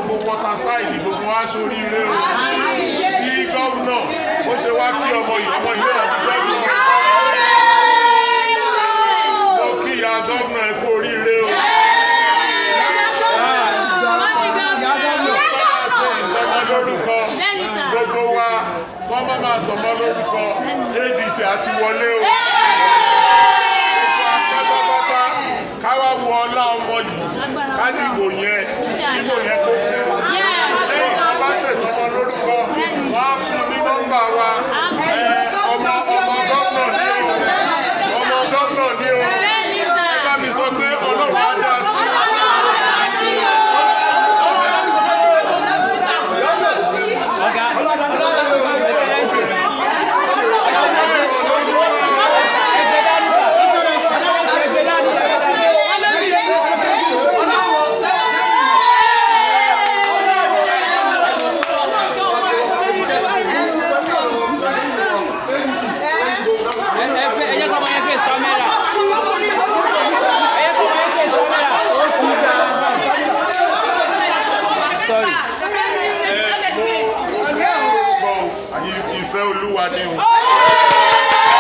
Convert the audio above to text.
Gbogbo Waterside, gbogbo wa ṣoríire o. Bí gómìnà ó ṣe wá kí ọmọ yìí, ọmọ yìí náà di gómìnà. Mo kí ìyá gómìnà, ẹ kú oríire o. Máa ṣe ìsọmọ lórúkọ gbogbo wa kọ́ bá máa sọmọ lórúkọ ADC àti wọlé o pátápátá. Káwá wo ọlá ọmọ yìí, ká dìbò yẹn, dìbò yẹn kó kú. Lẹ́yìn tó bá ṣèṣọmọ lórúkọ, wọ́n á fún ní nọ́mbà wa. Ẹ, ọmọ ọmọ gómìnà ní o, ọmọ gómìnà ní o. Ẹ bá mi sọ pé Ọlọ́run á dá sí i. Ọ̀gá, Excellency. Ẹgbẹ́ dání sà. Ẹgbẹ́ dání, ẹgbẹ́ dání. Ẹ jẹ́ kọ́ ọmọ yẹn face camera. Ẹ jẹ́ kọ́ ọmọ yẹn face camera. Sorry. Ẹ mo mo ìfẹ́ Olúwa ni o.